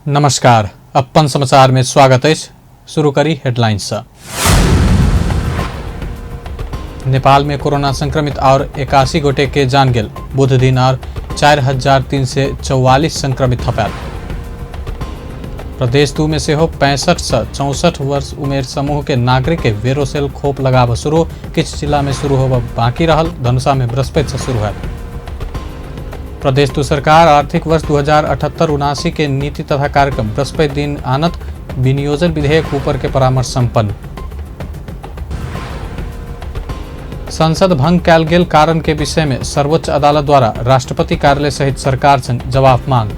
नमस्कार, अपन समाचार में स्वागत अछि। शुरू करी हेडलाइंस से। नेपाल में कोरोना संक्रमित और 81 गोटे के जान गेल। बुध दिन और 4344 संक्रमित थपायल। प्रदेश 2 में सेहो 65 से 64 वर्ष उमेर समूह के नागरिक के वेरोसेल खोप लगाब शुरू। किछु जिला में शुरू होब बाकी रहल। धनुषा में बृहस्पति से शुरू होयत। प्रदेश 2 सरकार आर्थिक वर्ष 2078-79 के नीति तथा कार्यक्रम बृहस्पति दिन आनत। विनियोजन विधेयक ऊपर के परामर्श संपन्न। संसद भंग कयल गेल कारण के विषय में सर्वोच्च अदालत द्वारा राष्ट्रपति कार्यालय सहित सरकार संग जवाब मांग।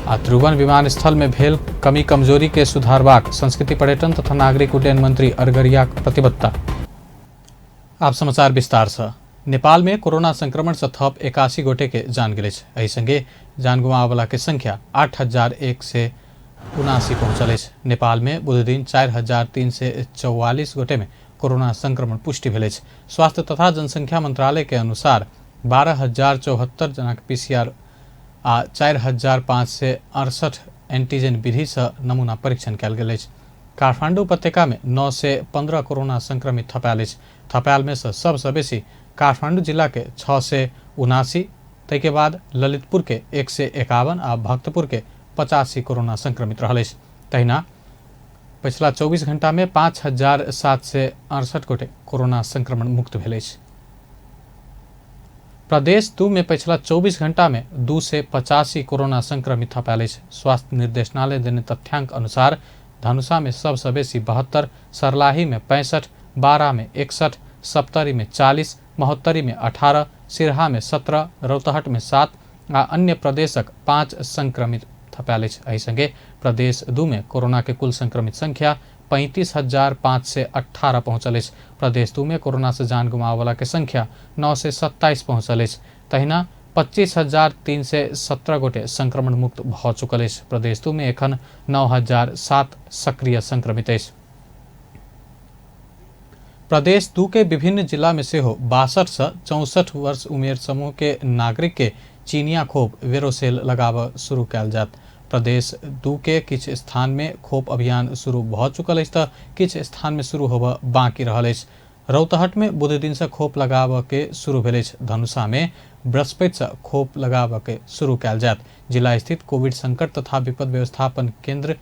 आ त्रिभुवन विमानस्थल में भेल कमी कमजोरी के सुधारबाक संस्कृति पर्यटन तथा नागरिक उड्डयन मंत्री अरगरिया प्रतिबद्धता। आब समाचार विस्तार से। नेपाल में कोरोना संक्रमण से थप 81 गोटे के जान गेल अछि। एहि संगे जान गुमाबला के संख्या 8179 पहुंचल अछि। नेपाल में बुधदिन 4344 गोटे में कोरोना संक्रमण पुष्टि भेल अछि। स्वास्थ्य तथा जनसंख्या मंत्रालय के अनुसार 12074 जनाक पीसीआर आ 4568 एंटीजन विधि से नमूना परीक्षण कयल गेल अछि। काठमांडू उपत्यका में 915 कोरोना संक्रमित थपायल अछि। थपायल में से सबसे बेसी काठमांडू जिला के 679, ताहिके बाद ललितपुर के 151 आ भक्तपुर के 85 कोरोना संक्रमित रहल अछि। तहिना पछिला 24 घंटा में 5768 गोटे कोरोना संक्रमण मुक्त भेल अछि। प्रदेश 2 में पछिला 24 घंटा में 285 कोरोना संक्रमित थपायल अछि। स्वास्थ्य निर्देशनालय देने तथ्यांक अनुसार धनुषा में सबसे बेसी 72, सरलाही में 65, बारा में 61, सप्तरी में 40, महोत्तरी में 18, सिरहा में 17, रौतहट में 7 आ अन्य प्रदेशक 5 संक्रमित थपायल अछि। एहि संगे प्रदेश 2 में कोरोना के कुल संक्रमित संख्या 35,518 पहुंचल अछि। प्रदेश 2 में कोरोना से जान गुमावला के संख्या 927 पहुंचल अछि। तहिना 25,317 गोटे संक्रमण मुक्त भऽ चुकल अछि। प्रदेश 2 में एखन 9,007 सक्रिय संक्रमित अछि। प्रदेश 2 के विभिन्न जिला में सेहो 62 से 64 वर्ष उमेर समूह के नागरिक के चीनिया खोप वेरोसेल लगाब शुरू कयल जायत। प्रदेश 2 के किछु स्थान में खोप अभियान शुरू भऽ चुकल अछि तऽ किछु स्थान में शुरू होबऽ बाकी रहल अछि। रौतहट में बुध दिन से खोप लगाबऽ के शुरू भेल अछि। धनुषा में बृहस्पति से खोप लगाबऽ के शुरू कयल जायत। जिला स्थित कोविड संकट तथा विपद व्यवस्थापन केंद्र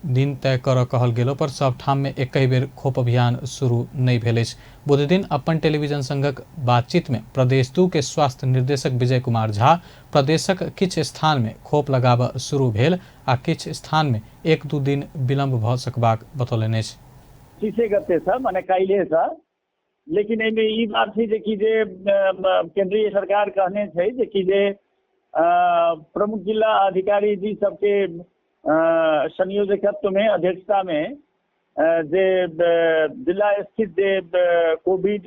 दिन तय करऽ कहल गेलो पर सब ठाम में एकहि बेर खोप अभियान शुरू नहि भेल अछि। बुधदिन अपन टेलीविजन संगक बातचीत में प्रदेश 2 के स्वास्थ्य निर्देशक विजय कुमार झा प्रदेशक किछु स्थान में खोप लगाबऽ शुरू भेल आ किछु स्थान में 1-2 दिन विलंब भऽ सकबाक बतौलनि अछि। 25 गते से माने काल्हि से, लेकिन एहिमे ई बात छै जे कि जे केंद्रीय सरकार कहने छै जे कि जे प्रमुख जिला अधिकारी जी सबके संयोजकत्व में अध्यक्षता में जे जिला स्थित जे कोविड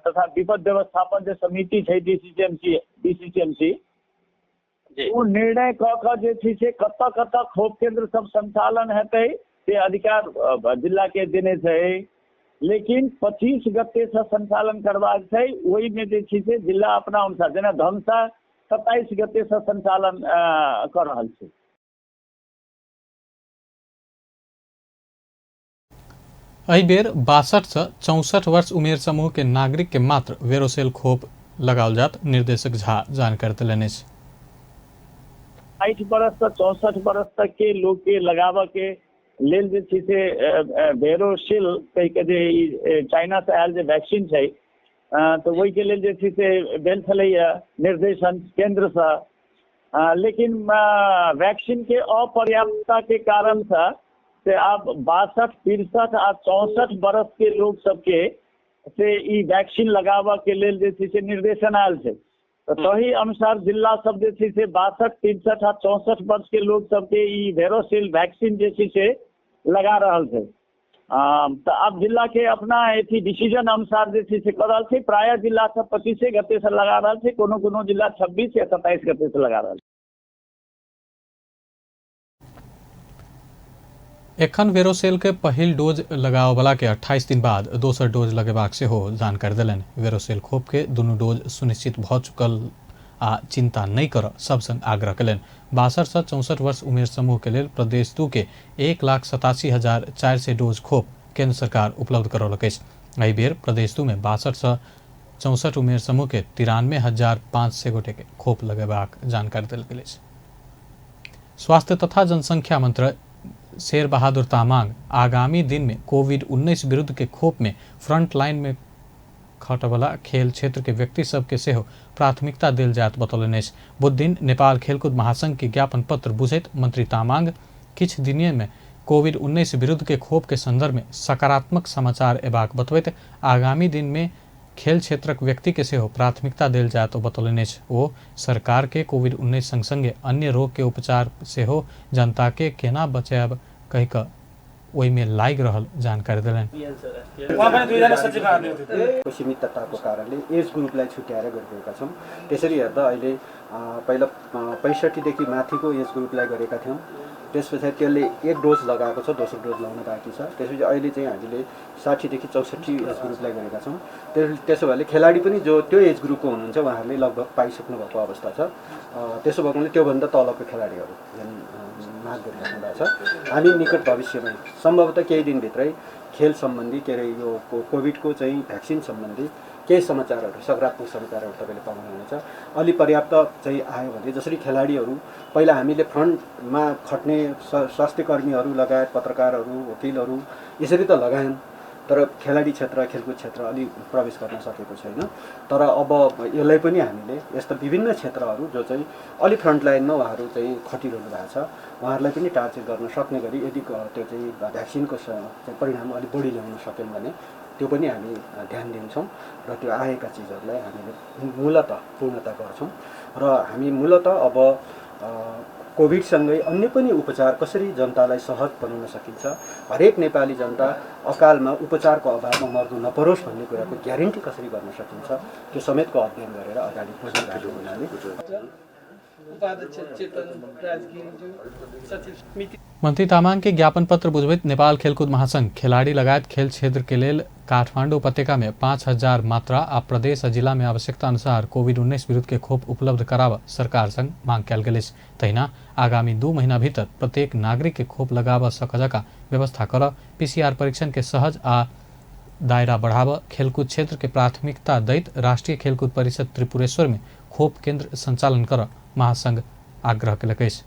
तथा विपद व्यवस्थापन जे समिति छै डीसीसीएमसी ओ निर्णय कऽ कऽ जे छै से कतऽ कतऽ खोप केंद्र सब संचालन हेतै से अधिकार जिला के देने छै। लेकिन 25 गते से संचालन करबाक छै, ओहिमे जे छै से जिला अपना अनुसार जेना धनुषा 27 गते से संचालन कऽ रहल छै। एहि बेर 62 से 64 वर्ष उमेर समूह के नागरिक के मात्र वेरोसेल खोप लगाओल जायत। निर्देशक झा जानकारी देलनि अछि। 60 बरस से 64 बरस तक के लोग के लगाबऽ के लेल जे छै से वेरोसिल कहि के जे ई चाइना से आयल जे वैक्सीन छै, तऽ ओहिके लेल जे छै से भेल छलैया निर्देशन केंद्र से, लेकिन वैक्सीन के अपर्याप्तता के कारण से से आब 62, 63 आ 64 बरस के लोग सबके से ई वैक्सीन लगाबऽ के लेल जे छै से निर्देशन आयल छै। तऽ तही अनुसार जिला सब जे छै से 62, 63 आ 64 वर्ष के लोग सबके ई वेरोसिल वैक्सीन जे छै से लगा रहल छै। तऽ आब जिला के अपना अथी डिसीजन अनुसार जे छै से कऽ रहल छै। प्रायः जिला सब 25 गते से लगा रहल छै, कोनो कोनो जिला 26 या 27 गते से लगा रहल छै। एखन वेरोसेल के पहिल डोज लगाबऽवला के 28 दिन बाद दोसर डोज लगेबाक सेहो जानकारी देलनि। वेरोसेल खोप के दुनू डोज सुनिश्चित भऽ चुकल आ चिंता नहीं कर सब संग आग्रह कयलनि। 62 से 64 वर्ष उमेर समूह के लेल प्रदेश 2 के 1,87,400 डोज खोप केंद्र सरकार उपलब्ध करौलक अछि। एहि बेर प्रदेश 2 में 62 से 64 उमेर समूह के 93,500 गोटे के खोप लगेबाक जानकारी देल गेल अछि। स्वास्थ्य तथा जनसंख्या मंत्री शेर बहादुर तामाङ आगामी दिन में कोविड-19 विरुद्ध के खोप में फ्रंट लाइन में खटवला खेल क्षेत्र के व्यक्ति सबके सेहो प्राथमिकता देल जायत बतौलनि अछि। बुध दिन नेपाल खेलकूद महासंघ के ज्ञापन पत्र बुझैत मंत्री तामाङ किछु दिने में कोविड-19 विरुद्ध के खोप के संदर्भ में सकारात्मक समाचार एबाक बतबैत आगामी दिन में खेल क्षेत्रक व्यक्ति के सेहो प्राथमिकता देल जायत बतौलनि अछि। ओ सरकार के कोविड-19 संग संगे अन्य रोग के उपचार सेहो जनता के केना बचायब कहि कऽ ओहिमे लागि रहल जानकारी देलनि। सीमितताको कारणले एज ग्रुपलाई छुट्याएर गरिरहेका छौँ। त्यसरी हेर्दा अहिले पहिला 65 देखि माथिको एज ग्रुपलाई गरेका थियौँ, त्यस पछाडि त्यसले एक डोज लगाएको छ, दोस्रो डोज लगाउन बाँकी छ। त्यसपछि अहिले चाहिँ हामीले 60 देखि 64 एज ग्रुपलाई गरेका छौँ। त्यसो भएले खेलाडी पनि जो त्यो एज ग्रुपको हुनुहुन्छ उहाँहरूले लगभग पाइसक्नु भएको अवस्था छ। त्यसो भएको हुनाले त्योभन्दा तलको खेलाडीहरू झन् माग गरिराख्नु भएको छ। हामी निकट भविष्यमै सम्भवतः केही दिनभित्रै खेल सम्बन्धी के अरे यो कोभिडको चाहिँ भ्याक्सिन सम्बन्धी केही समाचारहरू, सकारात्मक समाचारहरू तपाईँले पाउनुहुनेछ। अलि पर्याप्त चाहिँ आयो भने जसरी खेलाडीहरू पहिला हामीले फ्रन्टमा खट्ने स्वास्थ्यकर्मीहरू लगायत पत्रकारहरू, वकिलहरू यसरी त लगायौँ, तर खेलाडी क्षेत्र, खेलकुद क्षेत्र अलि प्रवेश गर्न सकेको छैन। तर अब यसलाई पनि हामीले यस्ता विभिन्न क्षेत्रहरू जो चाहिँ अलि फ्रन्ट लाइनमा उहाँहरू चाहिँ खटिरहनु भएको छ उहाँहरूलाई पनि टार्गेट गर्न सक्ने गरी यदि त्यो चाहिँ भ्याक्सिनको चाहिँ परिणाम अलिक बढी ल्याउन सक्यौँ भने त्यो पनि हामी ध्यान दिन्छौँ र त्यो आएका चिजहरूलाई हामीले मूलतः पूर्णता गर्छौँ। र हामी मूलतः अब कोभिडसँगै अन्य पनि उपचार कसरी जनतालाई सहज बनाउन सकिन्छ, हरेक नेपाली जनता अकालमा उपचारको अभावमा मर्नु नपरोस् भन्ने कुराको ग्यारेन्टी कसरी गर्न सकिन्छ त्यो समेतको अध्ययन गरेर अगाडि बढिरहेको हुनाले। मंत्री तामाङ के ज्ञापन पत्र बुझबैत नेपाल खेलकूद महासंघ खिलाड़ी लगायत खेल क्षेत्र के लेल काठमाडौँ उपत्यका में 5,000 मात्रा आ प्रदेश आ जिला में आवश्यकता अनुसार कोविड-19 विरुद्ध के खोप उपलब्ध कराब सरकार संग मांग कयल गेल अछि। तहिना आगामी 2 महीना भीतर प्रत्येक नागरिक के खोप लगाब सक जका व्यवस्था कर, पीसीआर परीक्षण के सहज आ दायरा बढ़ाब, खेलकूद क्षेत्र के प्राथमिकता दैत राष्ट्रीय खेलकूद परिषद त्रिपुरेश्वर में खोप केंद्र संचालन कर महासंघ आग्रह केलक अछि।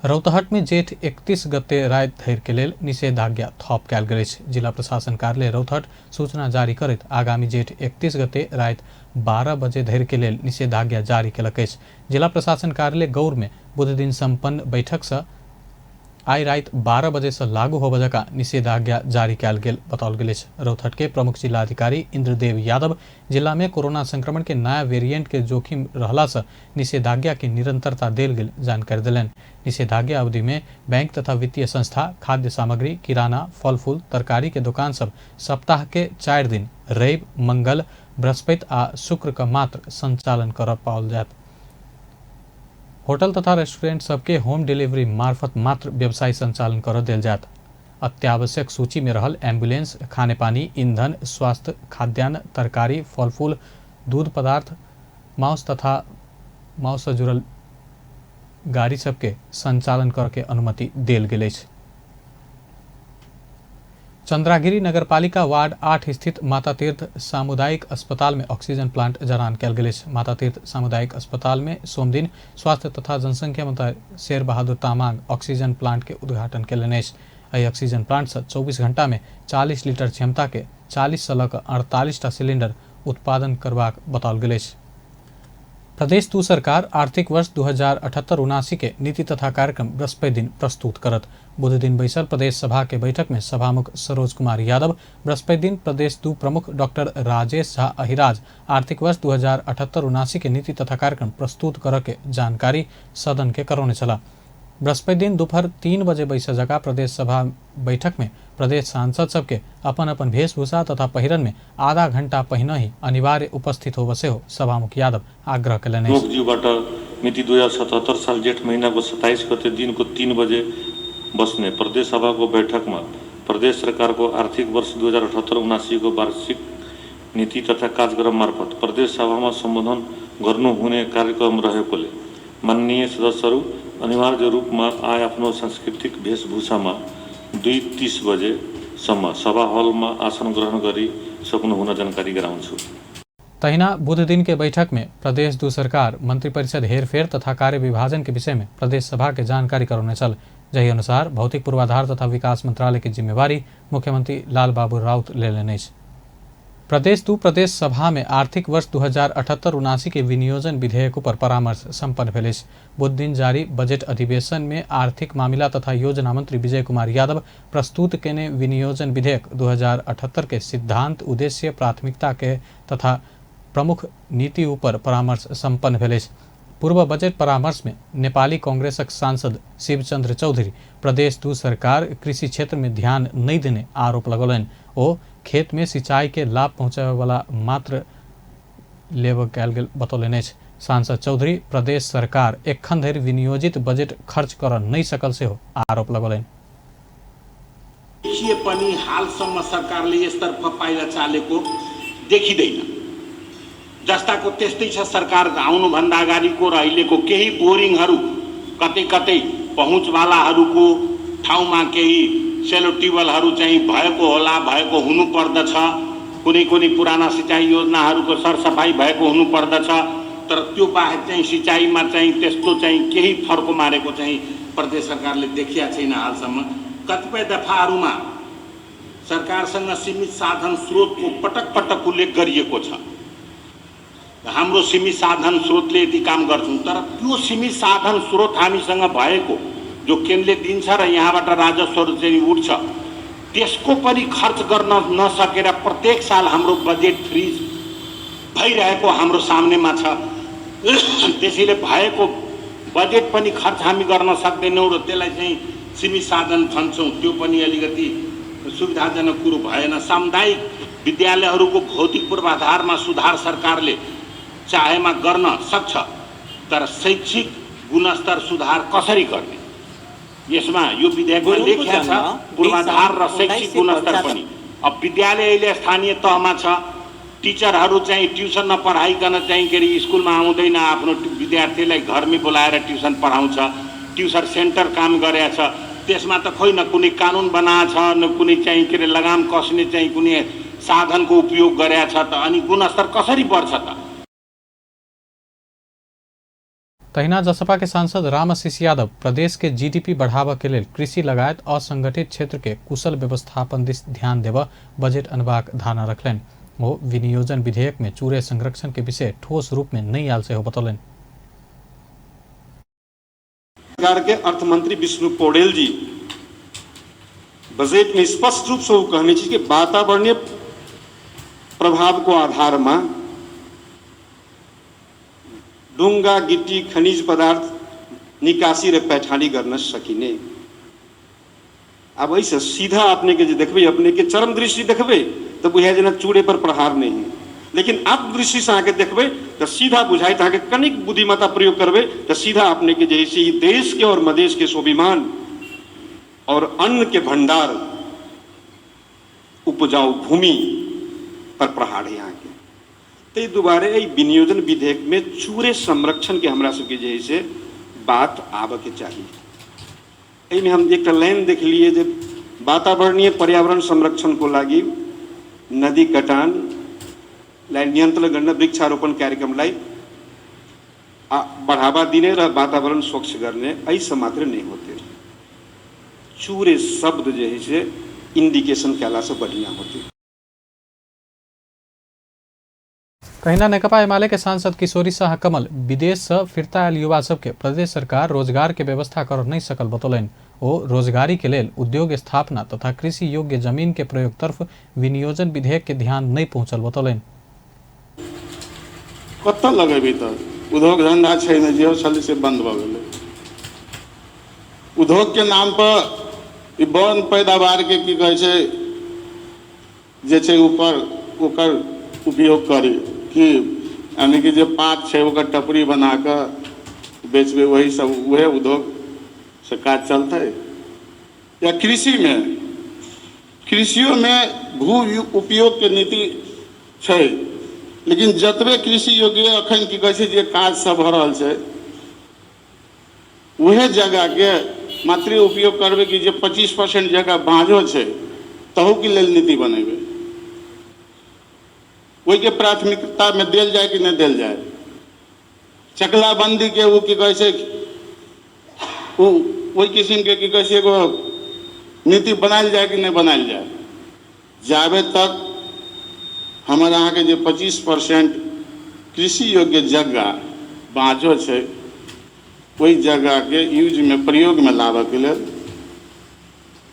रौतहट में जेठ 31 गते राति धरि के लेल निषेधाज्ञा थप कयल गेल अछि। जिला प्रशासन कार्यालय रौतहट सूचना जारी करैत आगामी जेठ 31 गते राति 12 बजे धरि के लेल निषेधाज्ञा जारी केलक अछि। जिला प्रशासन कार्यालय गौर में बुध दिन सम्पन्न बैठक से आइ राति 12 बजे से लागू होबय जकाँ निषेधाज्ञा जारी कयल गेल बताओल गेल अछि। रौतहट के प्रमुख जिलाधिकारी इंद्रदेव यादव जिला में कोरोना संक्रमण के नया वेरिएंट के जोखिम रहला से निषेधाज्ञा के निरंतरता देल गेल जानकारी देलनि। निषेधाज्ञा अवधि में बैंक तथा वित्तीय संस्था, खाद्य सामग्री, किराना, फल फूल, तरकारी के दुकान सब सप्ताह के 4 दिन रवि, मंगल, बृहस्पति आ शुक्र का मात्र संचालन कर पाओल जायत। होटल तथा रेस्टोरेंट सबके होम डिलीवरी मार्फत मात्र व्यवसाय संचालन कर देल जायत। अत्यावश्यक सूची में रहल एम्बुलेंस, खानेपानी, ईंधन, स्वास्थ्य, खाद्यान्न, तरकारी, फलफूल, दूध पदार्थ, मांस तथा मांस से जुड़ल गाड़ी सबके संचालन करके अनुमति देल गेल अछि। चंद्रागिरी नगरपालिका वार्ड 8 स्थित माता तीर्थ सामुदायिक अस्पताल में ऑक्सीजन प्लांट जड़ान कयल गेल अछि। माता तीर्थ सामुदायिक अस्पताल में सोमदिन स्वास्थ्य तथा जनसंख्या मंत्री शेर बहादुर तामाङ ऑक्सीजन प्लांट के उद्घाटन कयलनि अछि। एहि ऑक्सीजन प्लांट से 24 घंटा में 40 लीटर क्षमता के 40 से लऽ कऽ 48टा सिलिंडर उत्पादन करबाक बताओल गेल अछि। प्रदेश 2 सरकार आर्थिक वर्ष 2078-79 के नीति तथा कार्यक्रम बृहस्पति दिन प्रस्तुत करत। बुध दिन बैसल प्रदेश सभा के बैठक में सभामुख सरोज कुमार यादव बृहस्पति दिन प्रदेश 2 प्रमुख डॉक्टर राजेश झा अहिराज आर्थिक वर्ष 2078-79 के नीति तथा कार्यक्रम प्रस्तुत कर के जानकारी सदन के करौने छलाह। बृहस्पति दिन दोपहर 3 बजे बैसल जगह प्रदेश सभा बैठक में प्रदेश सांसद सबके अपन अपन वेशभूषा तथा पहिरन में आधा घंटा पहिने ही अनिवार्य उपस्थित होबय सेहो सभामुख यादव आग्रह कयलनि। ज्यूबाट मिति 2077 साल जेठ महीनाको 27 गते दिनको 3 बजे बस्ने प्रदेश सभाको बैठकमा प्रदेश सरकारको आर्थिक वर्ष 2078-79 को वार्षिक नीति तथा कार्यक्रम मार्फत प्रदेश सभामा सम्बोधन गर्नुहुने कार्यक्रम रहेकोले माननीय सदस्यहरू अनिवार्य रूपमा आआफ्नो सांस्कृतिक वेशभूषामा 2:30 बजेसम्म सभा हलमा आसन ग्रहण गरी सक्नुहुन जानकारी गराउँछु। तहिना बुध दिन के बैठक में प्रदेश दू सरकार मंत्रिपरिषद हेरफेर तथा कार्य विभाजन के विषय में प्रदेश सभा के जानकारी करौने छल। जाहि अनुसार भौतिक पूर्वाधार तथा विकास मंत्रालय के जिम्मेवारी मुख्यमंत्री लालबाबू राउत लेलनि अछि। प्रदेश दू प्रदेश सभा में आर्थिक वर्ष 2078-79 के विनियोजन विधेयक पर परामर्श सम्पन्न भेल अछि। बुध दिन जारी बजट अधिवेशन में आर्थिक मामिला तथा योजना मंत्री विजय कुमार यादव प्रस्तुत केने विनियोजन विधेयक 2078 के सिद्धांत, उद्देश्य, प्राथमिकता के तथा प्रमुख नीति ऊपर परामर्श सम्पन्न भेल अछि। पूर्व बजट परामर्श में नेपाली कांग्रेसक सांसद शिवचंद्र चौधरी प्रदेश दू सरकार कृषि क्षेत्र में ध्यान नहीं देने आरोप लगौलनि। ओ खेत में सिंचाई के लाभ पहुँचाबै वाला मात्र लेब कयल गेल बतौलनि अछि। सांसद चौधरी प्रदेश सरकार एखन धरि विनियोजित बजट खर्च करऽ नहि सकल सेहो आरोप लगौलनि। देखिए पनि हालसम्म सरकारले यसतर्फ पाइला चालेको देखिँदैन। जस्ताको त्यस्तै छ सरकार आउनुभन्दा अगाडिको र अहिलेको। केही बोरिङहरू कतै कतै पहुँचवालाहरूको ठाउँमा केही सेलो ट्युबवेलहरू चाहिँ भएको होला, भएको हुनुपर्दछ। कुनै कुनै पुराना सिँचाइ योजनाहरूको सरसफाइ भएको हुनुपर्दछ, तर त्यो बाहेक चाहिँ सिँचाइमा चाहिँ त्यस्तो चाहिँ केही फर्को मारेको चाहिँ प्रदेश सरकारले देखिया छैन हालसम्म। कतिपय दफाहरूमा सरकारसँग सीमित साधन स्रोतको पटक पटक उल्लेख गरिएको छ। हाम्रो सीमित साधन स्रोतले यति काम गर्छौँ, तर त्यो सीमित साधन स्रोत हामीसँग भएको जो केन्द्रले दिन्छ र यहाँबाट राजस्वहरू चाहिँ उठ्छ, त्यसको पनि खर्च गर्न नसकेर प्रत्येक साल हाम्रो बजेट फ्रिज भइरहेको हाम्रो सामनेमा छ। त्यसैले भएको बजेट पनि खर्च हामी गर्न सक्दैनौँ र त्यसलाई चाहिँ सीमित साधन भन्छौँ। त्यो पनि अलिकति सुविधाजनक कुरो भएन। सामुदायिक विद्यालयहरूको भौतिक पूर्वाधारमा सुधार सरकारले चाहेमा गर्न सक्छ, तर शैक्षिक गुणस्तर सुधार कसरी गर्ने, यसमा यो विधेयकमा लेखिएको छ पूर्वाधार र शैक्षिक गुणस्तर पनि। अब विद्यालय अहिले स्थानीय तहमा छ, टिचरहरू चाहिँ ट्युसन नपढाइकन चाहिँ के अरे स्कुलमा आउँदैन, आफ्नो विद्यार्थीलाई घरमै बोलाएर ट्युसन पढाउँछ, ट्युसन सेन्टर काम गरेको छ। त्यसमा त खोइ न कुनै कानुन बनाएको छ, न कुनै चाहिँ के अरे लगाम कस्ने चाहिँ कुनै साधनको उपयोग गरेको छ त, अनि गुणस्तर कसरी बढ्छ त? तहिना जसपा के सांसद रामआशीष यादव प्रदेश के जीडीपी बढ़ाबऽ के लेल कृषि लगायत असंगठित क्षेत्र के कुशल व्यवस्थापन दिस ध्यान देबऽ बजट अनबाक धारणा रखलनि। ओ विनियोजन विधेयक में चूरे संरक्षण के विषय ठोस रूप में नहीं आयल सेहो बतौलनि। सरकार के अर्थमंत्री विष्णु पौडेल जी बजट में स्पष्ट रूप से कहने छी कि वातावरणीय प्रभाव को आधार में डुंगा गिट्टी खनिज पदार्थ निकासी र पैठारी गर्न सकिने। अब ऐसे सीधा अपने के जे देखबै, अपने के चरम दृष्टि देखबै तो बुझाय जेना चूड़े पर प्रहार नहीं है, लेकिन आप दृष्टि से अहाँके देखबै तो सीधा बुझाइत अहाँके कनिक बुद्धिमत्ता प्रयोग करबै तो सीधा अपने के जे है देश के और मधेश के स्वाभिमान और अन्न के भंडार उपजाऊ भूमि पर प्रहार है अहाँके। ताहि दुआरे एहि विनियोजन विधेयक में चूरे संरक्षण के हमरा सबके जे है से बात आबऽके चाही। एहिमे हम एकटा लाइन देखलिए जे वातावरणीय पर्यावरण संरक्षणको लागि नदी कटानलाई नियन्त्रण गर्न वृक्षारोपण कार्यक्रमलाई बढ़ावा दिने र वातावरण स्वच्छ गर्ने एहिसँ मात्र नहि होते। चूरे शब्द जे है से इंडिकेशन कयलासँ बढ़िआँ होते। तहिना नेकपा एमाले के सांसद किशोरी शाह कमल विदेश से फिर्ता आयल युवा सबके प्रदेश सरकार रोजगार के व्यवस्था कर नहीं सकल बतौलनि। ओ रोजगारी के लेल उद्योग स्थापना तथा कृषि योग्य जमीन के प्रयोग तरफ विनियोजन विधेयक के ध्यान नहीं पहुंचल बतौलनि। कतऽ लगेबै तऽ उद्योग धंधा छै ने, जे छलै से बंद भऽ गेलै। उद्योग के नाम पर ई वन पैदावार के की कहै छै जे छै ऊपर ओकर उपयोग करी कि यानी कि जे पात छै ओकर टपरी बना कऽ बेचबै, वही सब उहे उद्योग से काज चलतै। या कृषिमे, कृषियोमे भू उपयोगके नीति छै। लेकिन जतबे कृषि योग्य अखन की कहै छै जे काज सब भऽ रहल छै, उहे जगहके मात्र उपयोग करबै कि जे 25% जगह बाँझो छै तहूके लेल नीति बनेबै? ओहिके प्राथमिकतामे देल जाय कि नहि देल जाय? चकलाबन्दीके ओ की कहै छै, ओ ओहि किसिमके की कहै छै एगो नीति बनायल जाय कि नहि बनायल जाय? जाबे तक हमर अहाँके जे 25% कृषि योग्य जगह बाँझो छै, ओहि जगहके यूजमे, प्रयोगमे लाबऽके लेल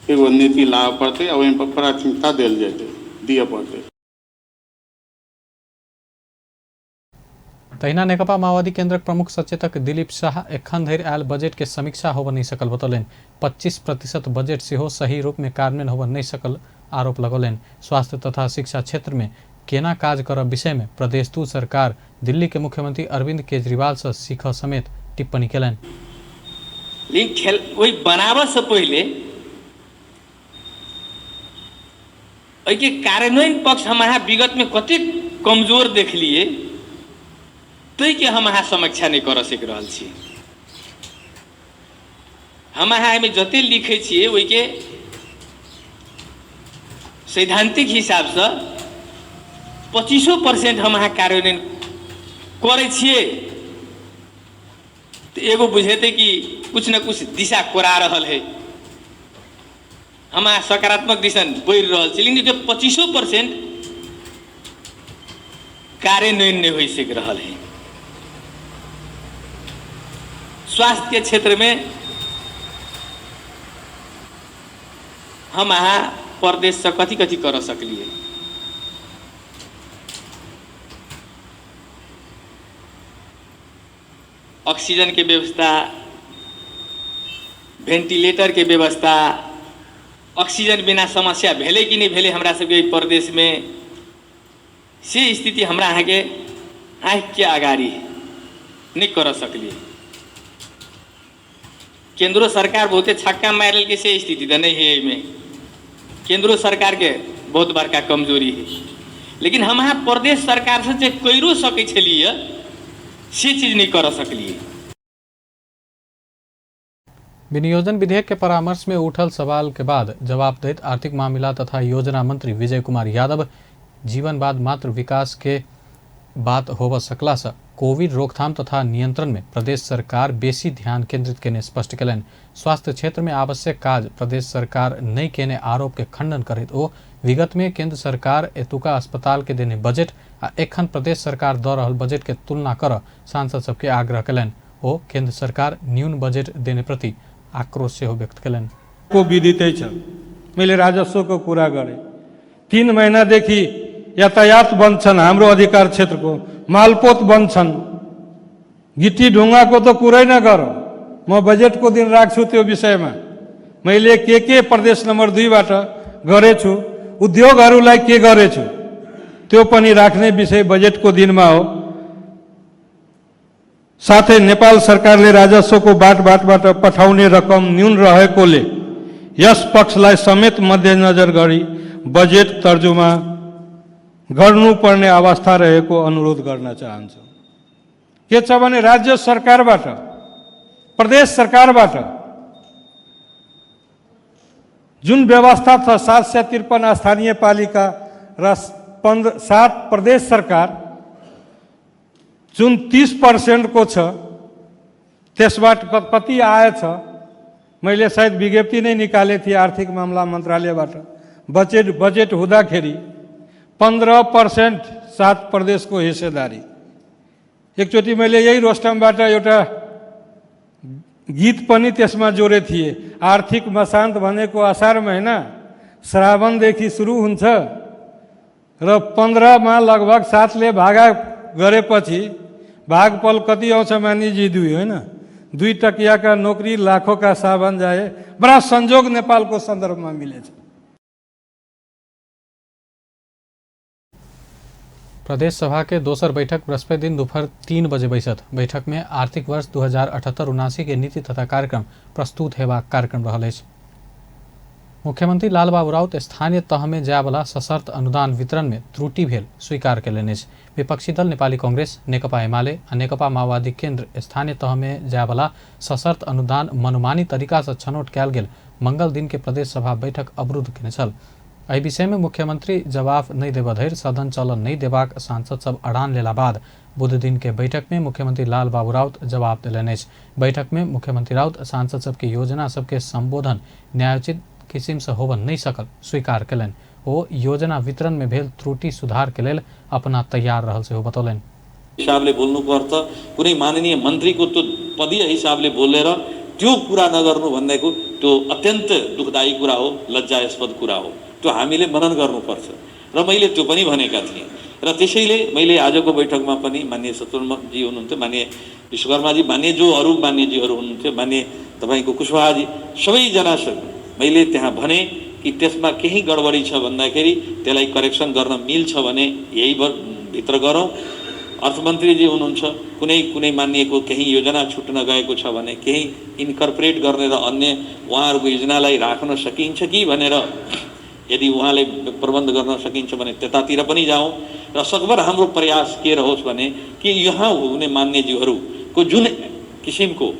एगो नीति लाबऽ पड़तै आ ओहिमे प्राथमिकता देल जेतै, दिअ पड़तै। तहिना नेकपा माओवादी केन्द्रक प्रमुख सचेतक दिलीप शाह एखन धरि आयल बजट के समीक्षा होबऽ नहि सकल बतौलनि। 25% बजट सेहो सही रूप में कार्यान्वयन होबऽ नहि सकल आरोप लगौलनि। स्वास्थ्य तथा शिक्षा क्षेत्र में केना काज करब विषय में प्रदेश 2 सरकार दिल्ली के मुख्यमंत्री अरविंद केजरीवाल से सीख समेत टिप्पणी केलनि। लेकिन खेल ओहि बनाबऽसँ पहिले एहिके कार्यान्वयन पक्ष हम अहाँ विगतमे कतेक कमजोर देखलियै, ताहिके हम अहाँ समीक्षा नहि करऽ सकि रहल छी। हम अहाँ एहिमे जतेक लिखै छियै, ओहिके सैद्धान्तिक हिसाबसँ 25% हम अहाँ कार्यान्वयन करै छियै तऽ एगो बुझेतै कि कुछ ने कुछ दिशा कोरा रहल है, हम अहाँ सकारात्मक दिशा बढ़ि रहल छी। लेकिन 25% कार्यान्वयन नहि होइ सकि रहल है। स्वास्थ्य के क्षेत्र में हम अहाँ प्रदेशसँ कथी कथी कर सकलियै? ऑक्सीजन के व्यवस्था, भेंटिलेटर के व्यवस्था, ऑक्सीजन बिना समस्या भेलै कि नहि भेलै हमरा सबके एहि प्रदेशमे? से स्थिति हमरा अहाँके आँखिके अगाड़ी नहि करऽ सकलियै। केंद्रो सरकार बहुते छक्का मारि लेलकै, से स्थिति तऽ नहि है। एहिमे केंद्रो सरकारके बहुत बड़का कमजोरी है, लेकिन हम अहाँ प्रदेश सरकारसँ जे करियो सकै छलियै, से चीज नहि करऽ सकलियै। विनियोजन विधेयक के परामर्श में उठल सवाल के बाद जवाब दैत आर्थिक मामिला तथा योजना मंत्री विजय कुमार यादव जीवन बाद मात्र विकास के बात होब सकला से कोविड रोकथाम तथा नियंत्रण में प्रदेश सरकार बेसी ध्यान केंद्रित केने स्पष्ट केलनि। स्वास्थ्य क्षेत्र में आवश्यक काज प्रदेश सरकार नहि केने आरोप के खंडन करैत ओ विगत में केंद्र सरकार एतुका अस्पताल के देने बजट आ एखन प्रदेश सरकार दऽ रहल बजट के तुलना कर सांसद सबके आग्रह केलनि। ओ केंद्र सरकार न्यून बजट देने प्रति आक्रोश सेहो व्यक्त केलनि। को विदितै छ, मैले राजस्वको कुरा गरेँ। 3 महिनादेखि यातायात बन्द छन्, हाम्रो अधिकार क्षेत्रको मालपोत बन्द छन्, गिट्टी ढुङ्गाको त कुरै नगरौँ। म बजेटको दिन राख्छु त्यो विषयमा। मैले के प्रदेश नम्बर 2बाट गरेछु, उद्योगहरूलाई के गरेछु, त्यो पनि राख्ने विषय बजेटको दिनमा हो। साथै नेपाल सरकारले राजस्वको बाट बाटबाट पठाउने रकम न्यून रहेकोले यस पक्षलाई समेत मध्यनजर गरी बजेट तर्जुमा गर्नुपर्ने अवस्था रहेको अनुरोध गर्न चाहन्छु। के छ भने राज्य सरकारबाट, प्रदेश सरकारबाट जुन व्यवस्था छ, 753 स्थानीय पालिका र 7 प्रदेश सरकार जुन 30%को छ, त्यसबाट कति आएछ? मैले सायद विज्ञप्ति नै निकालेको थिएँ आर्थिक मामला मन्त्रालयबाट। बजेट बजेट हुँदाखेरि 15% 7 प्रदेशको हिस्सेदारी। एकचोटि मैले यही रोस्टमबाट एउटा गीत पनि त्यसमा जोडेको थिएँ। आर्थिक मसान्त भनेको असार महिना श्रावणदेखि सुरु हुन्छ र 15मा लगभग 7ले भागा गरेपछि भागफल कति आउँछ मानिजी? 2, होइन? 2 टकियाका नोकरी लाखौँका साबन जाए, बडा संजोग नेपालको सन्दर्भमा मिलेछ। प्रदेश सभा के दोसर बैठक बृहस्पति दिन दोपहर 3 बजे बैसत। बैठक में आर्थिक वर्ष 2078-79 के नीति तथा कार्यक्रम प्रस्तुत हेबाक कार्यक्रम रहल अछि। मुख्यमंत्री लालबाबू राउत स्थानीय तहमे जायवला सशर्त अनुदान वितरणमे त्रुटि भेल स्वीकार कयलनि अछि। विपक्षी दल नेपाली कांग्रेस, नेकपा एमाले आ नेकपा माओवादी केन्द्र स्थानीय तहमे जायवला सशर्त अनुदान मनमानी तरीकासँ छनौट कयल गेल मंगल दिन के प्रदेश सभा बैठक अवरुद्ध केने छल। एहि विषयमे मुख्यमंत्री जवाफ नहि देबऽ धरि सदन चलऽ नहि देबाक सांसद सब अड़ान लेला बाद बुध दिन के बैठक में मुख्यमंत्री लाल बाबू राउत जवाब देलनि अछि। बैठक में मुख्यमंत्री राउत सांसद सबके योजना सबके संबोधन न्यायोचित किसिम से होबऽ नहि सकल स्वीकार कयलनि। ओ योजना वितरण में भेल त्रुटि सुधार के लेल अपना तैयार रहल सेहो बतौलनि। हिसाबले बोल्नुको अर्थ कुनै माननीय मन्त्रीको त्यो पदीय हिसाबले बोलेर त्यो कुरा नगर्नु भन्नेको त्यो अत्यन्त दुःखदायी कुरा हो, लज्जास्पद कुरा हो। त्यो हामीले मनन गर्नुपर्छ र मैले त्यो पनि भनेका थिएँ। र त्यसैले मैले आजको बैठकमा पनि माननीय सत्वजी हुनुहुन्थ्यो, माननीय विश्वकर्माजी, माननीय जो अरू मान्यजीहरू हुनुहुन्थ्यो, माननीय तपाईँको कुशवाहाजी, सबैजनासँग मैले त्यहाँ भने कि त्यसमा केही गडबडी छ भन्दाखेरि त्यसलाई करेक्सन गर्न मिल्छ भने यही भित्र गरौँ। अर्थमन्त्रीजी हुनुहुन्छ, कुनै कुनै मानिएको केही योजना छुट्न गएको छ भने केही इन्कर्पोरेट गर्ने र अन्य उहाँहरूको योजनालाई राख्न सकिन्छ कि भनेर यदि उहाँले प्रबन्ध गर्न सकिन्छ भने त्यतातिर पनि जाउँ। र सकभर हाम्रो प्रयास के रहोस् भने कि यहाँ हुने मान्यज्यूहरूको जुन किसिमको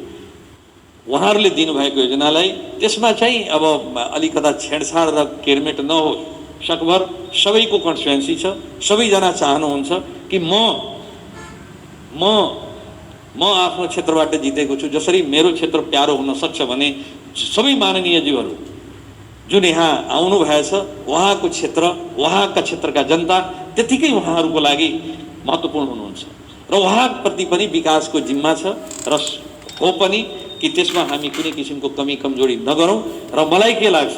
उहाँहरूले दिनुभएको योजनालाई त्यसमा चाहिँ अब अलिकता छेडछाड र केरमेट नहोस्। सकभर सबैको कन्स्टिट्युएन्सी छ, सबैजना चाहनुहुन्छ कि म म म आफ्नो क्षेत्रबाट जितेको छु, जसरी मेरो क्षेत्र प्यारो हुन सक्छ भने सबै माननीयज्यूहरू जुन यहाँ आउनु भएछ उहाँको क्षेत्र, उहाँका क्षेत्रका जनता त्यतिकै उहाँहरूको लागि महत्त्वपूर्ण हुनुहुन्छ र उहाँप्रति पनि विकासको जिम्मा छ र हो पनि कि त्यसमा हामी कुनै किसिमको कमी कमजोरी नगरौँ। र मलाई के लाग्छ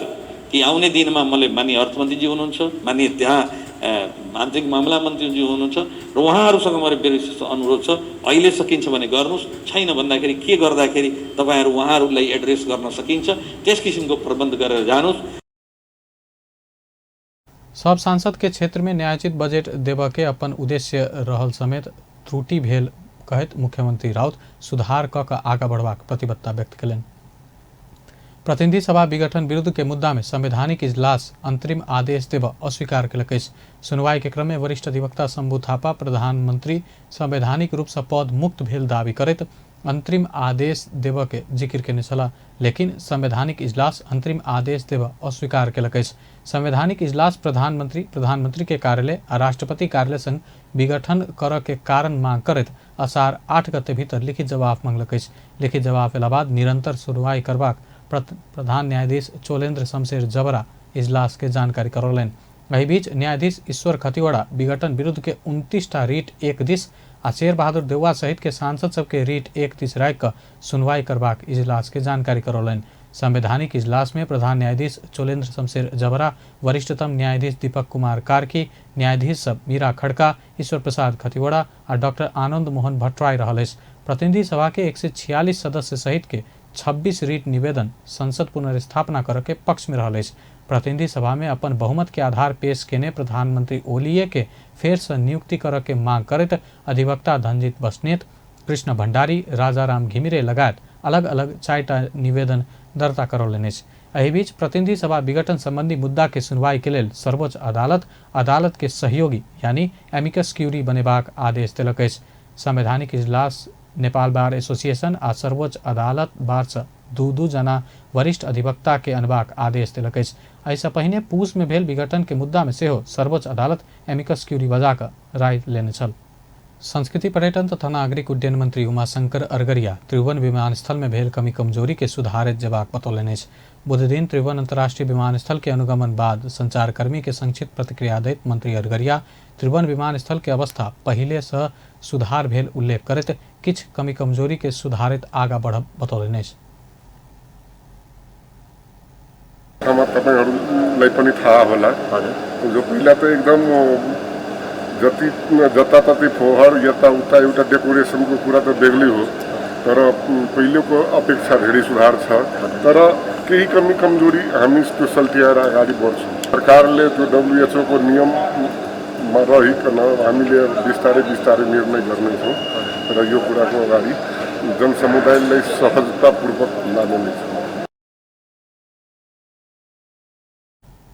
कि आउने दिनमा मलाई माननीय अर्थमन्त्रीजी हुनुहुन्छ, माननीय त्यहाँ आन्तरिक मामला मन्त्रीजी हुनुहुन्छ र उहाँहरूसँग मेरो विशेष अनुरोध छ, अहिले सकिन्छ भने गर्नुहोस्, छैन भन्दाखेरि के गर्दाखेरि तपाईँहरू उहाँहरूलाई एड्रेस गर्न सकिन्छ त्यस किसिमको प्रबन्ध गरेर जानुहोस्। सब सांसद के क्षेत्र में न्यायोचित बजट देबऽ के अपन उद्देश्य रहल समेत त्रुटि भेल कहैत मुख्यमंत्री राउत सुधार कऽ कऽ आगाँ बढ़बाक प्रतिबद्धता व्यक्त कयलनि। प्रतिनिधि सभा विघटन विरुद्ध के मुद्दा में संवैधानिक इजलास अंतरिम आदेश देबऽ अस्वीकार कयलक अछि। सुनवाई के क्रम में वरिष्ठ अधिवक्ता शंभू थापा प्रधानमंत्री संवैधानिक रूप से पद मुक्त भेल दावी करैत अंतरिम आदेश देबऽ के जिक्र केने छलाह, लेकिन संवैधानिक इजलास अंतरिम आदेश देबऽ अस्वीकार कयलक अछि। संवैधानिक इजलास प्रधानमंत्री, प्रधानमंत्री के कार्यालय आ राष्ट्रपति कार्यालय संग विघटन करऽ के कारण मांग करैत असार 8 गते भीतर लिखित जवाब मांगलक अछि। लिखित जवाब एला बाद निरंतर सुनवाई करबाक प्रधान न्यायाधीश चोलेन्द्र शमशेर जबरा इजलास के जानकारी करौलनि। एहि बीच न्यायाधीश ईश्वर खतिवड़ा विघटन विरुद्ध के 29टा रिट एक दिस आ शेर बहादुर देउवा सहित के सांसद सबके रिट एक दिस राखि कऽ सुनवाई करबाक इजलास के जानकारी करौलनि। संवैधानिक इजलास में प्रधान न्यायाधीश चोलेन्द्र शमशेर जबरा, वरिष्ठतम न्यायाधीश दीपक कुमार कार्की, न्यायाधीश सब मीरा खड़का, ईश्वर प्रसाद खतिवड़ा आ डॉक्टर आनंद मोहन भट्टराई रहल अछि। प्रतिनिधि सभा के 146 सदस्य सहित के 26 रिट निवेदन संसद पुनर्स्थापना करऽ के पक्ष में रहल अछि। प्रतिनिधि सभा में अपन बहुमत के आधार पेश केने प्रधानमंत्री ओलीए के फेर से नियुक्ति करऽ के मांग करैत अधिवक्ता धनजीत बस्नेत, कृष्ण भंडारी, राजाराम घिमिरे लगायत अलग अलग 4टा निवेदन दर्ता करौलनि अछि। एहि बीच प्रतिनिधि सभा विघटन संबंधी मुद्दा के सुनवाई के लेल सर्वोच्च अदालत अदालत के सहयोगी यानी एमिकस क्यूरी बनेबाक आदेश देलक अछि। संवैधानिक इजलास नेपाल बार एसोसिएशन आ सर्वोच्च अदालत बार से 2-2 जना वरिष्ठ अधिवक्ता के अनबाक आदेश देलक अछि। एहिसँ पहिने पूस में भेल विघटन के मुद्दा में सेहो सर्वोच्च अदालत एमिकस क्यूरी बजा कऽ राय लेने छल। संस्कृति पर्यटन तथा नागरिक उड्डयन मंत्री उमाशंकर अरगरिया त्रिभुवन विमानस्थल में भेल कमी कमजोरी के सुधारैत जेबाक बतौलनि अछि। बुधदिन त्रिभुवन अंतर्राष्ट्रीय विमानस्थल के अनुगमन बाद संचारकर्मी के संक्षिप्त प्रतिक्रिया दैत मंत्री अरगरिया त्रिभुवन विमानस्थल के अवस्था पहिले से सुधार भेल उल्लेख करैत किछु कमी कमजोरी के सुधारैत आगाँ बढ़ब बतौलनि अछि। तपाईहरुलाई पनि थाहा होला, जो पहिला त एकदम जति जताततै फोहोर यताउता एउटा डेकोरेसनको कुरा त बेग्लै हो, तर पहिलेको अपेक्षा धेरै सुधार छ, तर केही कमी कमजोरी हामी त्यो सल्टियाएर अगाडि बढ्छौँ। सरकारले त्यो WHO को नियममा रहिकन हामीले बिस्तारै बिस्तारै निर्णय गर्नेछौँ र यो कुराको अगाडि जनसमुदायलाई सहजतापूर्वक लाने नै छौँ।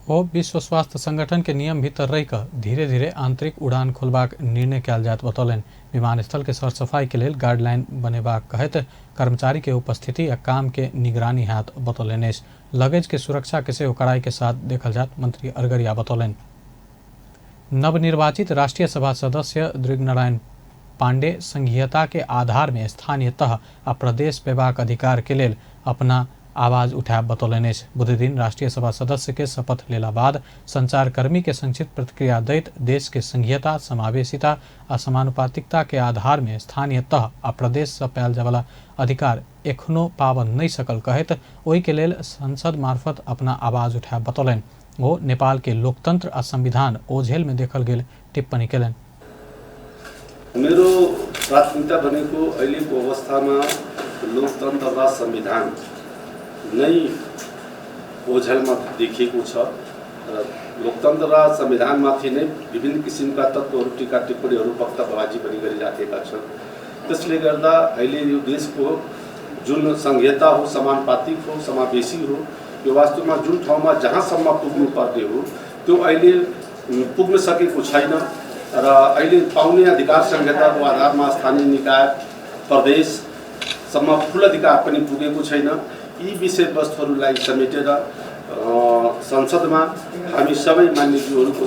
ओ विश्व स्वास्थ्य संगठन के नियम भीतर रहि कऽ धीरे धीरे आंतरिक उड़ान खोलबाक निर्णय कयल जायत बतौलनि। विमानस्थल के सरसफाई के लेल गाइडलाइन बनेबाक कहैत कर्मचारी के उपस्थिति आ काम के निगरानी हैत बतौलनि अछि। लगेज के सुरक्षा के सेहो कड़ाई के साथ देखल जायत मंत्री अरगरिया बतौलनि। नवनिर्वाचित राष्ट्रीय सभा सदस्य दृगनारायण पांडे संघीयता के आधार में स्थानीय तह आ प्रदेश पेबाक अधिकार के लेल अपना आवाज उठायब बतौलनि अछि। बुधदिन राष्ट्रीय सभा सदस्य के शपथ लेला बाद संचारकर्मी के संक्षिप्त प्रतिक्रिया दैत देश के संघीयता, समावेशिता आ समानुपातिकता के आधार में स्थानीय तह आ प्रदेश से पायल जायवला अधिकार एखनो पाबऽ नहि सकल कहैत ओहि के लेल संसद मार्फत अपना आवाज उठायब बतौलनि। ओ नेपाल के लोकतंत्र आ संविधान ओझेल में देखल गेल टिप्पणी केलनि। मेरो प्राथमिकता भनेको अहिलेको अवस्थामा लोकतन्त्र र संविधान नै ओझेलमा देखिएको छ र लोकतन्त्र र संविधानमाथि नै विभिन्न किसिमका तत्त्वहरू, टीका टिप्पणीहरू, वक्तव्यबाजी पनि गरिराखेका छन्। त्यसले गर्दा अहिले यो देशको जुन संघीयता हो, समानुपातिक हो, समावेशी हो, यो वास्तवमा जुन ठाउँमा जहाँसम्म पुग्नुपर्ने हो त्यो अहिले पुग्न सकेको छैन र अहिले पाउने अधिकार संहिताको आधारमा स्थानीय निकाय प्रदेशसम्म फुल अधिकार पनि पुगेको छैन। यी विषयवस्तुहरूलाई समेटेर संसदमा हामी सबै मान्यज्यूहरूको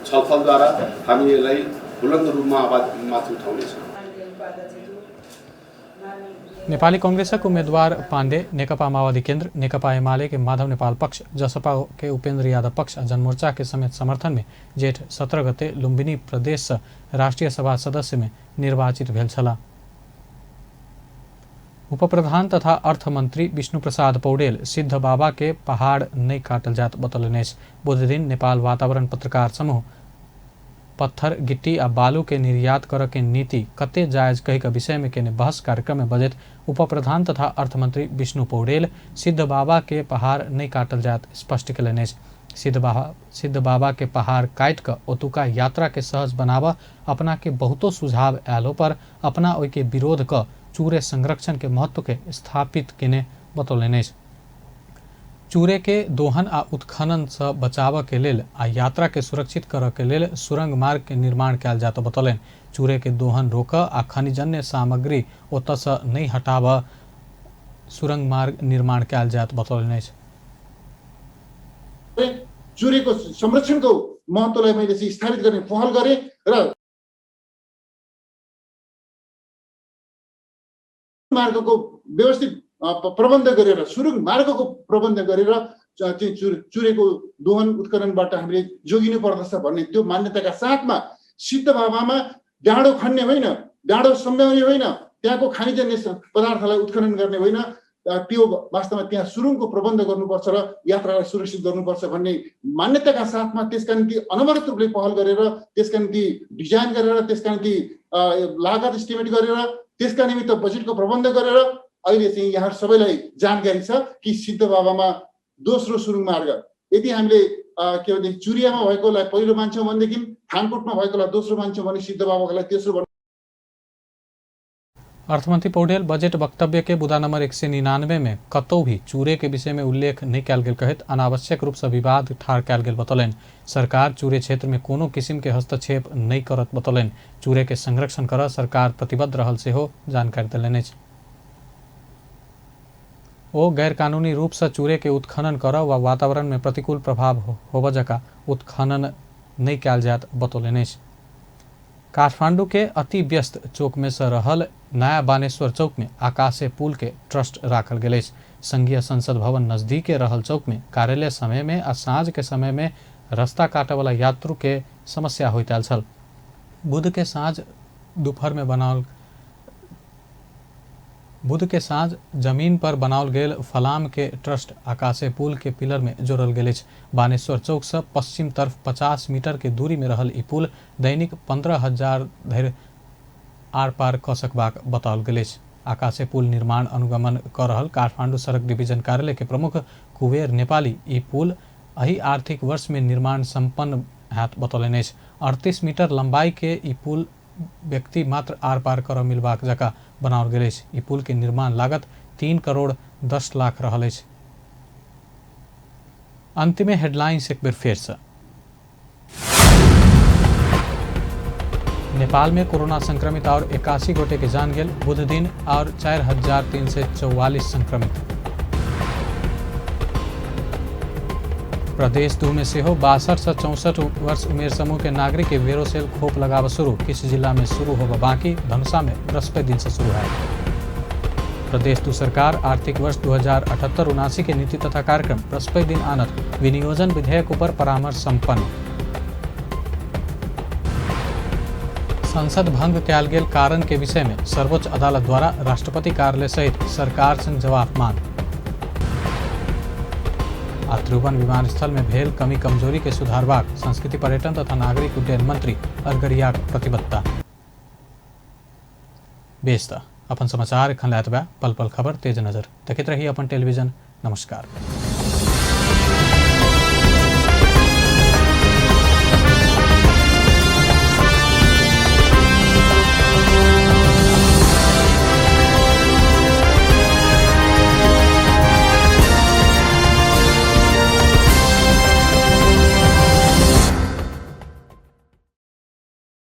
छलफलद्वारा हामी यसलाई बुलन्द रूपमा आवाज माथि उठाउनेछौँ। नेपाली कांग्रेसक उम्मीदवार पांडे नेकपा माओवादी केंद्र, नेकपा एमाले के माधव नेपाल पक्ष, जसपा के उपेंद्र यादव पक्ष आ जनमोर्चा के समेत समर्थन में जेठ 17 गते लुम्बिनी प्रदेश राष्ट्रीय सभा सदस्य में निर्वाचित भेल छलाह। उपप्रधान तथा अर्थमंत्री विष्णु प्रसाद पौडेल सिद्ध बाबा के पहाड़ नहीं काटल जात बतौलनि अछि। बुधदिन नेपाल वातावरण पत्रकार समूह पत्थर, गिट्टी आ बालू के निर्यात करऽ के नीति कते जायज कहि के विषय में केने बहस कार्यक्रम में बजैत उपप्रधान तथा अर्थमंत्री विष्णु पौडेल सिद्ध बाबा के पहाड़ नहीं काटल जात स्पष्ट केलनि अछि। सिद्ध बाबा के पहाड़ काटि कऽ ओतुका यात्रा के सहज बनाबऽ अपना के बहुतो सुझाव आयलो पर अपना ओहि के विरोध कऽ चूरे संरक्षण के महत्व के स्थापित केने बतौलनि अछि। चूरे के दोहन आ उत्खनन से बचावऽ के लेल आ यात्रा के सुरक्षित करऽ के लेल सुरंग मार्ग के निर्माण कयल जायत बतौलनि। चूरे के दोहन रोकऽ आ खनिजन्य सामग्री ओतऽ से नहि हटाबऽ सुरंग मार्ग निर्माण कयल जायत बतौलनि अछि। चुरेको संरक्षणको महत्त्वलाई मैले चाहिँ स्थापित गर्ने पहल गरेँ र मार्गको व्यवस्थित प्रबन्ध गरेर, सुरुङ मार्गको प्रबन्ध गरेर चाहिँ चुरेको दोहन उत्खननबाट हामीले जोगिनु पर्दछ भन्ने त्यो मान्यताका साथमा सिद्ध बाबामा डाँडो खन्ने होइन, डाँडो सम्झाउने होइन, त्यहाँको खानिजन्य पदार्थलाई उत्खनन गर्ने होइन, त्यो वास्तवमा त्यहाँ सुरुङको प्रबन्ध गर्नुपर्छ र यात्रालाई सुरक्षित गर्नुपर्छ भन्ने मान्यताका साथमा त्यसका निम्ति अनवरत रूपले पहल गरेर, त्यसका निम्ति डिजाइन गरेर, त्यसका निम्ति लागत इस्टिमेट गरेर, त्यसका निमित्त बजेटको प्रबन्ध गरेर अहिले चाहिँ यहाँ सबैलाई जानकारी छ कि सिद्ध बाबामा दोस्रो सुरुङ मार्ग यदि हामीले के भनेदेखि चुरियामा भएकोलाई पहिलो मान्छौँ भनेदेखि थानकोटमा भएकोलाई दोस्रो मान्छौँ भने सिद्ध बाबाकोलाई तेस्रो। अर्थमंत्री पौडेल बजट वक्तव्य के बुदा नंबर 199 में कतौ भी चूरे के विषय में उल्लेख नहीं कयल गेल कहैत अनावश्यक रूप से विवाद ठाढ़ कयल गेल बतौलनि। सरकार चूरे क्षेत्र में कोनो किसिम के हस्तक्षेप नहीं करत बतौलनि। चूरे के संरक्षण कर सरकार प्रतिबद्ध रहल सेहो जानकारी देलनि अछि। ओ गैरकानूनी रूप से चूरे के उत्खनन कर वा वातावरण में प्रतिकूल प्रभाव होबऽ जकाँ उत्खनन नहीं कयल जायत बतौलनि अछि। काठमांडू के अति व्यस्त चौक में से रहल नया बानेश्वर चौक में आकाशीय पुल के ट्रस्ट राखल गेल अछि। संघीय संसद भवन नजदीके रहल चौक में कार्यालय समय में आ साँझ के समय में रास्ता काटऽ वाला यात्रु के समस्या होइत आयल छल। बुध के साँझ दोपहर में बनाओल बुध के साँझ जमीन पर बनाओल गेल फलाम के ट्रस्ट आकाशीय पुल के पिलर में जोड़ल गेल अछि। बानेश्वर चौक से पश्चिम तरफ 50 मीटर के दूरी में रहल ई पुल दैनिक 15,000 धरि आर पार कऽ सकबाक बताओल गेल अछि। आकाशीय पुल निर्माण अनुगमन कऽ रहल काठमांडू सड़क डिवीजन कार्यालय के प्रमुख कुबेर नेपाली ई पुल एहि आर्थिक वर्ष में निर्माण सम्पन्न हैत बतौलनि अछि। 38 मीटर लंबाई के ई पुल व्यक्ति मात्र आर पार करऽ मिलबाक जकाँ बनाओल गेल अछि। ई पुल के निर्माण लागत 3 करोड़ 10 लाख रहल अछि। अंतिमे हेडलाइंस एक बेर फेरसँ। नेपाल में कोरोना संक्रमित और 81 गोटे के जान गेल। बुध दिन और 4344 संक्रमित। प्रदेश 2 में सेहो 62 से 64 वर्ष उमेर समूह के नागरिक के वेरोसेल खोप लगाव शुरू। किछु जिला में शुरू होगा बाकी, धनुषा में बृहस्पति दिन से शुरू है। प्रदेश 2 सरकार आर्थिक वर्ष 2078-79 के नीति तथा कार्यक्रम बृहस्पति दिन आनत। विनियोजन विधेयक ऊपर परामर्श संपन्न। संसद भंग कयल गेल कारण के विषय में सर्वोच्च अदालत द्वारा राष्ट्रपति कार्यालय सहित सरकार संग जवाब मांग। आ त्रिभुवन विमानस्थल में भेल कमी कमजोरी के सुधारबाक संस्कृति पर्यटन तथा नागरिक उड्डयन मंत्री अरगरियाक प्रतिबद्धता। बेस त अपन समाचार एखन लए पल पल खबर तेज नजर देखैत रही अपन टेलीविजन। नमस्कार।